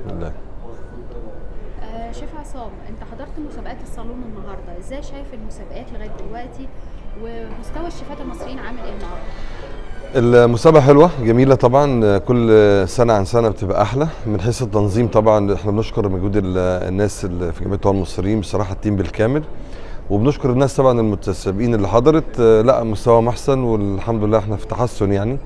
بسم الله. شيف عصام، انت حضرت مسابقات الصالون النهارده، ازاي شايف المسابقات لغاية دلوقتي ومستوى الشيفات المصريين عامل ايه النهارده؟ المسابقة حلوة جميلة طبعا، كل سنة عن سنة بتبقى أحلى من حيث التنظيم. طبعا احنا بنشكر مجهود الناس اللي في جمعية الطهاة المصريين بصراحة، ال team بالكامل، وبنشكر الناس طبعا المتسابقين اللي حضرت. لا مستواهم أحسن والحمد لله، احنا في تحسن يعني.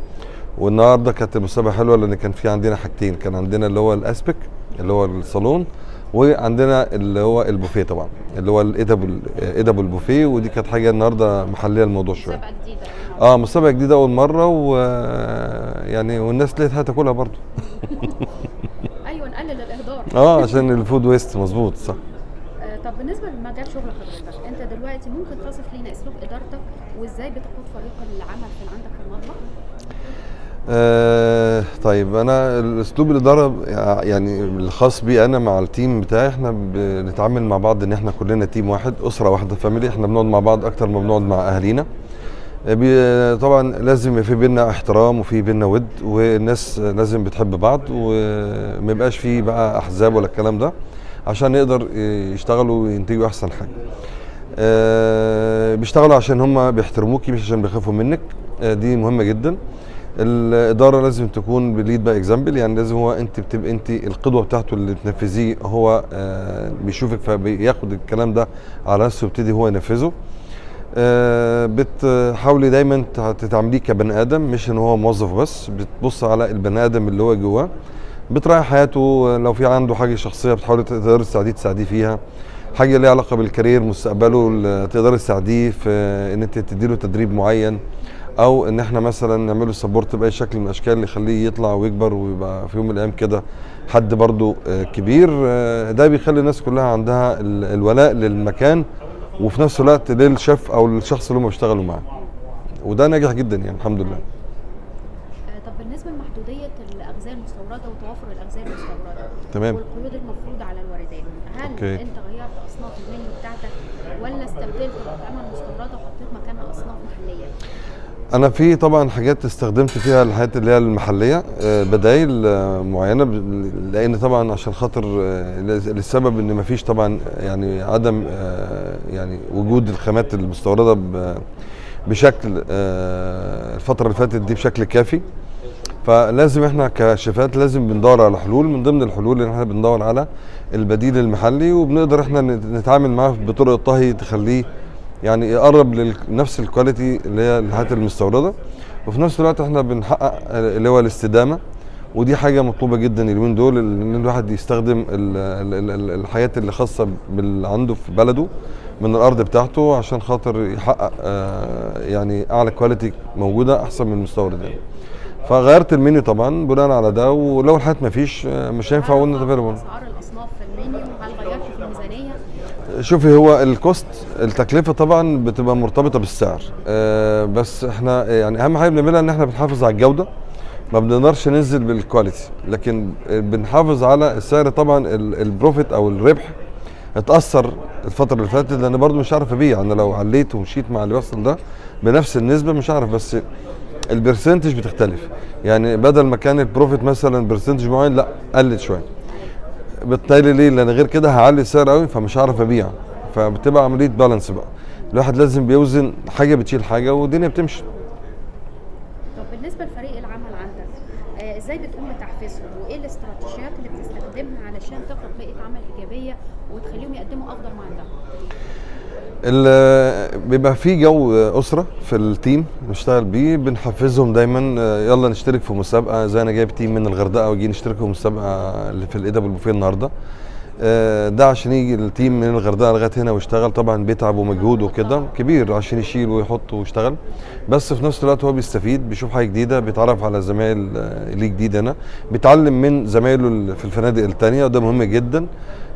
والنهارده كانت المسابقة حلوة لأن كان في عندنا حاجتين، كان عندنا اللي هو الأسبك اللي هو الصالون، وعندنا اللي هو البوفيه طبعا اللي هو ال edible buffet، ودي كانت حاجة النهارده محلية الموضوع شوية. مسابقة جديدة النهارده. اه، مسابقة جديدة أول مرة، و يعني والناس لقيتها تاكلها برضو. ايوه، نقلل الاهدار. اه، عشان ال food waste، مظبوط صح. طب بالنسبة لمجال شغل حضرتك، انت دلوقتي ممكن تصف لينا اسلوب ادارتك وازاي بتقود فريق العمل في عندك في المطبخ؟ طيب، انا الاسلوب الادارة يعني الخاص بي انا مع ال team بتاعي، احنا بنتعامل مع بعض ان احنا كلنا team واحد، اسره واحده، family. احنا بنقعد مع بعض اكتر ما بنقعد مع اهالينا. طبعا لازم يبقى في بينا احترام وفي بينا ود، والناس لازم بتحب بعض، وما يبقاش في بقى احزاب ولا الكلام ده، عشان نقدر يشتغلوا وينتجوا احسن حاجه. بيشتغلوا عشان هم بيحترموكي مش عشان بيخافوا منك. دي مهمة جدا. الادارة لازم تكون ب lead by example، يعني لازم هو انت بتبقى انت القدوة بتاعته اللي تنفذيه، هو بيشوفك فبياخد الكلام ده على نفسه ويبتدي هو ينفذه. بتحاولي دايما تتعامليه كبني ادم، مش ان هو موظف بس، بتبص على البني ادم اللي هو جواه، بتراعي حياته، لو في عنده حاجة شخصية بتحاولي تقدري تساعديه فيها، حاجة ليها علاقة بال career مستقبله تقدري تساعديه في ان انت تديله تدريب معين، او ان احنا مثلا نعمله support باي شكل من الاشكال اللي يخليه يطلع ويكبر ويبقى في يوم من الايام كده حد برضو كبير. ده بيخلي الناس كلها عندها الولاء للمكان، وفي نفس الوقت للشيف او للشخص اللي هم بيشتغلوا معاه، وده ناجح جدا يعني الحمد لله. طب بالنسبة لمحدوديه الاغذية المستورده وتوافر الاغذية المستورده والقيود المفروضة على الواردات، هل انت غيرت اصناف المنيو بتاعتك ولا استبدلت الاطعمة المستورده وحطيت مكانها اصناف محليه؟ انا في طبعا حاجات استخدمت فيها الحاجات اللي هي المحليه، بدايل معينه، لان طبعا عشان خاطر للسبب ان مفيش طبعا يعني عدم يعني وجود الخامات المستورده بشكل الفترة اللي فاتت دي بشكل كافي، فلازم احنا كشيفات لازم بندور على حلول. من ضمن الحلول ان احنا بندور على البديل المحلي، وبنقدر احنا نتعامل معاه بطرق الطهي تخليه يعني يقرب لنفس ال quality اللي هي الحاجات المستورده، وفي نفس الوقت احنا بنحقق اللي هو الاستدامه، ودي حاجة مطلوبه جدا اليومين دول، ان الواحد يستخدم الحاجات اللي خاصة باللي عنده في بلده من الارض بتاعته، عشان خاطر يحقق يعني اعلى quality موجودة احسن من المستورد يعني. فغيرت المنيو طبعا بناء على ده، ولو الحاجات ما فيش مش هينفع هل اقول رفعت available. اسعار الاصناف في المنيو؟ هل غيرت في الميزانيه؟ شوفي، هو ال cost التكلفة طبعا بتبقى مرتبطة بالسعر، بس احنا يعني اهم حاجة بنعملها ان احنا بنحافظ على الجوده، ما بنقدرش ننزل بال quality لكن بنحافظ على السعر. طبعا ال profit او الربح اتاثر الفترة اللي فاتت، لان برضو مش عارف ابيع، انا لو عليت ومشيت مع اللي بيحصل ده بنفس النسبة مش عارف، بس ال percentage بتختلف، يعني بدل ما كان ال profit مثلا percentage معين، لا قلت شويه. بالتالي ليه؟ لان غير كده هعلي السعر قوي فمش هعرف ابيع، فبتبقى عملية balance بقى، الواحد لازم بيوزن حاجة بتشيل حاجة والدنيا بتمشي. طب بالنسبة لفريق العمل عندك، ازاي بتقوم بتحفيزهم وايه الاستراتيجيات اللي بتستخدمها علشان تخلق بيئة عمل ايجابية وتخليهم يقدموا افضل ما عندهم؟ بيبقى في جو اسره في ال team نشتغل بيه، بنحفزهم دايما، يلا نشترك في مسابقه، زي انا جايب team من الغردقه وجي نشترك في مسابقة اللي في ال edible buffet النهارده. ده عشان يجي ال team من الغردقه لغاية هنا ويشتغل، طبعا بيتعب ومجهود وكده كبير عشان يشيل ويحط ويشتغل، بس في نفس الوقت هو بيستفيد، بيشوف حاجة جديده، بيتعرف على زمايل ليه جديد هنا، بيتعلم من زمايله في الفنادق التانية، وده مهم جدا.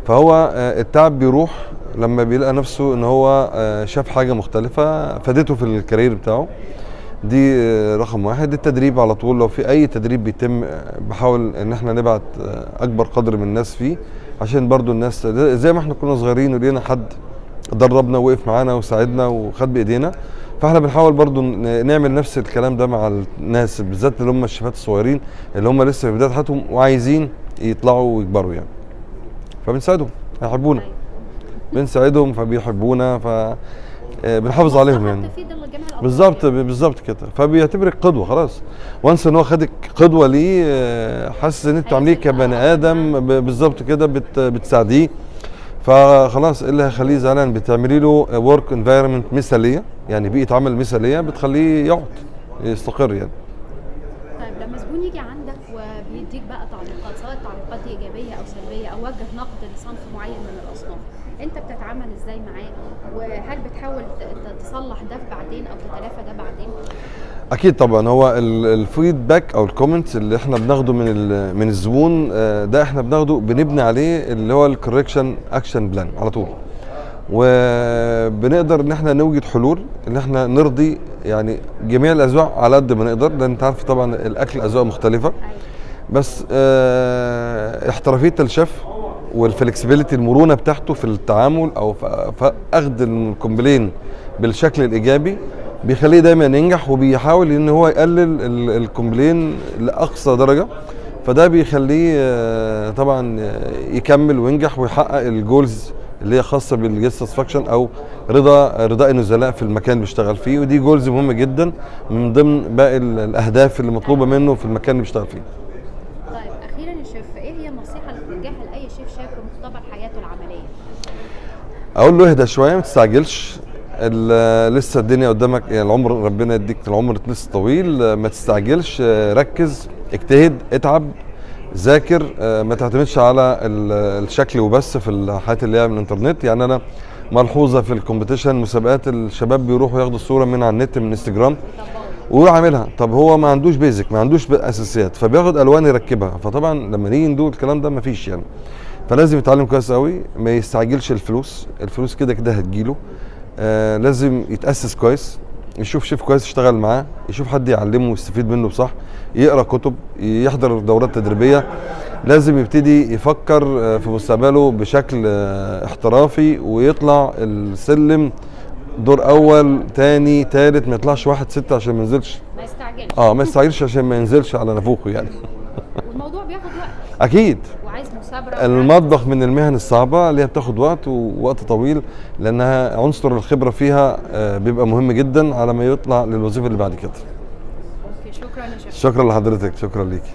فهو التعب بيروح لما بيلقى نفسه ان هو شاف حاجة مختلفة فادته في ال career بتاعه. دي رقم واحد. التدريب على طول، لو في اي تدريب بيتم بحاول ان احنا نبعت اكبر قدر من الناس فيه، عشان برضو الناس زي ما احنا كنا صغيرين ولينا حد دربنا ووقف معانا وساعدنا وخد بايدينا، فاحنا بنحاول برضو نعمل نفس الكلام ده مع الناس، بالذات اللي هم الشيفات الصغيرين اللي هم لسه في بداية حياتهم وعايزين يطلعوا ويكبروا يعني. فبنساعدهم، هيحبونا. بنساعدهم فبيحبونا، ف بنحافظ عليهم يعني. بالظبط بالظبط كده. فبيعتبرك قدوة خلاص، وانس ان هو خدك قدوة ليه، حاسس ان انت بتعامليه كبني ادم بالظبط كده، بتساعديه، فخلاص ايه اللي هيخليه زعلان؟ بتعملي له work environment مثاليه، يعني بيئة عمل مثاليه بتخليه يقعد يستقر يعني. طيب لما زبون يجي عندك وبيديك بقى تعليقات، سواء التعليقات دي ايجابية او سلبية او وجه نقد لصنف معين من الاصناف، انت بتتعامل ازاي معاه؟ وهل بتحاول تصلح ده بعدين او تتلافى ده بعدين؟ اكيد طبعا، هو ال feedback او ال comments اللي احنا بناخده من الزبون، ده احنا بناخده بنبني عليه اللي هو ال correction action plan على طول، وبنقدر ان احنا نوجد حلول ان احنا نرضي يعني جميع الاذواق على قد ما نقدر، لان انت عارف طبعا الاكل اذواق مختلفة. بس احترافية الشيف وال flexibility، المرونة بتاعته في التعامل او في اخذ ال complain بالشكل الايجابي، بيخليه دايما ينجح، وبيحاول ان هو يقلل ال complain لاقصى درجه، فده بيخليه طبعا يكمل وينجح ويحقق ال goals اللي هي خاصة بال guest satisfaction او رضاء النزلاء في المكان اللي بيشتغل فيه. ودي goals مهمة جدا من ضمن باقي الاهداف اللي مطلوبه منه في المكان اللي بيشتغل فيه. طيب اخيرا يا شيف، ايه هي النصيحة اللي توجهها لاي شيف شاب في مقتبل حياته العملية؟ اقول له اهدى شوية، ما تستعجلش، لسه الدنيا قدامك يعني، العمر ربنا يديك العمر لسه طويل، ما تستعجلش، ركز، اجتهد، اتعب، ذاكر، ما تعتمدش على الشكل وبس في الحاجات اللي هي من الانترنت. يعني انا ملحوظة في ال competition، مسابقات الشباب بيروحوا ياخدوا الصورة من على النت من انستجرام ويروح عاملها، طب هو ما عندوش basic، ما عندوش اساسيات، فبياخد الوان يركبها، فطبعا لما نيجي ندوق الكلام ده ما فيش يعني. فلازم يتعلم كويس قوي، ما يستعجلش الفلوس، الفلوس كده كده هتجيله، لازم يتاسس كويس، يشوف شيف كويس يشتغل معاه، يشوف حد يعلمه ويستفيد منه بصح، يقرا كتب، يحضر دورات تدريبية، لازم يبتدي يفكر في مستقبله بشكل احترافي، ويطلع السلم دور اول تاني تالت، ما يطلعش 1 6 عشان ما ينزلش، ما يستعجلش، ما يستعجلش عشان ما ينزلش على نافوخه يعني. والموضوع بياخد وقت اكيد، وعايز مثابره. المطبخ من المهن الصعبة اللي هي بتاخد وقت ووقت طويل، لانها عنصر الخبرة فيها بيبقى مهم جدا على ما يطلع للوظيفة اللي بعد كده. okay، شكرا يا شيف. شكرا لحضرتك، شكرا ليكي.